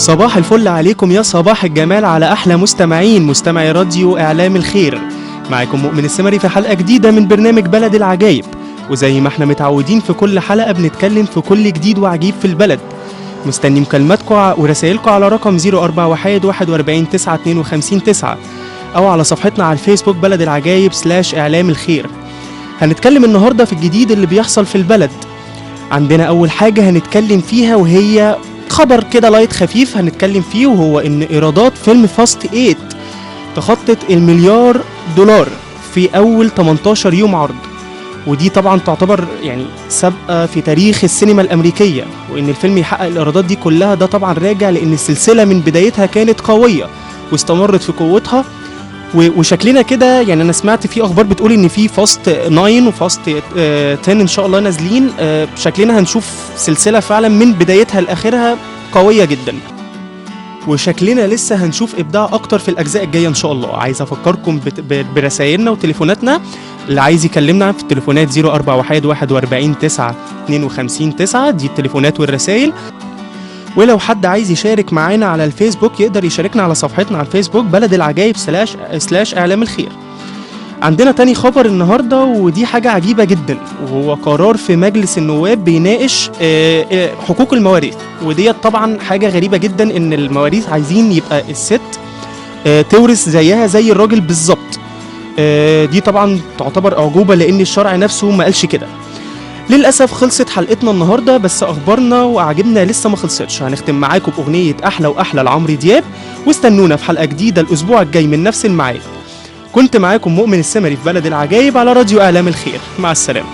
صباح الفل عليكم يا صباح الجمال على أحلى مستمعين، مستمعي راديو إعلام الخير. معاكم مؤمن السمري في حلقة جديدة من برنامج بلد العجايب. وزي ما احنا متعودين في كل حلقة بنتكلم في كل جديد وعجيب في البلد. مستني مكالماتكم ورسائلكم على رقم 041 41 9 52 9 أو على صفحتنا على الفيسبوك بلد العجايب slash إعلام الخير. هنتكلم النهاردة في الجديد اللي بيحصل في البلد. عندنا أول حاجة هنتكلم فيها وهي خبر كده light خفيف هنتكلم فيه، وهو ان ايرادات فيلم Fast 8 تخطت $1 مليار في اول 18 يوم عرض، ودي طبعا تعتبر يعني سابقة في تاريخ السينما الامريكية. وان الفيلم يحقق الايرادات دي كلها ده طبعا راجع لان السلسلة من بدايتها كانت قوية واستمرت في قوتها. وشكلنا كده يعني انا سمعت في اخبار بتقول ان في Fast 9 و Fast 10 ان شاء الله نازلين. شكلنا هنشوف سلسلة فعلا من بدايتها لاخرها قوية جدا، وشكلنا لسه هنشوف ابداع اكتر في الاجزاء الجاية ان شاء الله. عايز افكركم برسائلنا وتليفوناتنا. اللي عايز يكلمنا في التليفونات 041 41 9 52 9، دي التليفونات والرسائل. ولو حد عايز يشارك معانا على الفيسبوك يقدر يشاركنا على صفحتنا على الفيسبوك بلد العجايب slash slash اعلام الخير. عندنا تاني خبر النهارده، ودي حاجة عجيبة جدا، وهو قرار في مجلس النواب بيناقش حقوق المواريث. وديت طبعا حاجة غريبة جدا، ان المواريث عايزين يبقى الست تورث زيها زي الراجل بالظبط. دي طبعا تعتبر أعجوبة لأن الشرع نفسه ما قالش كده. للأسف خلصت حلقتنا النهاردة، بس أخبارنا وأعاجيبنا لسه ما خلصتش. هنختم معاكم بأغنية أحلى وأحلى لعمرو دياب، واستنونا في حلقة جديدة الأسبوع الجاي من نفس الميعاد. كنت معاكم مؤمن السمري في بلد العجايب على راديو إعلام الخير. مع السلامة.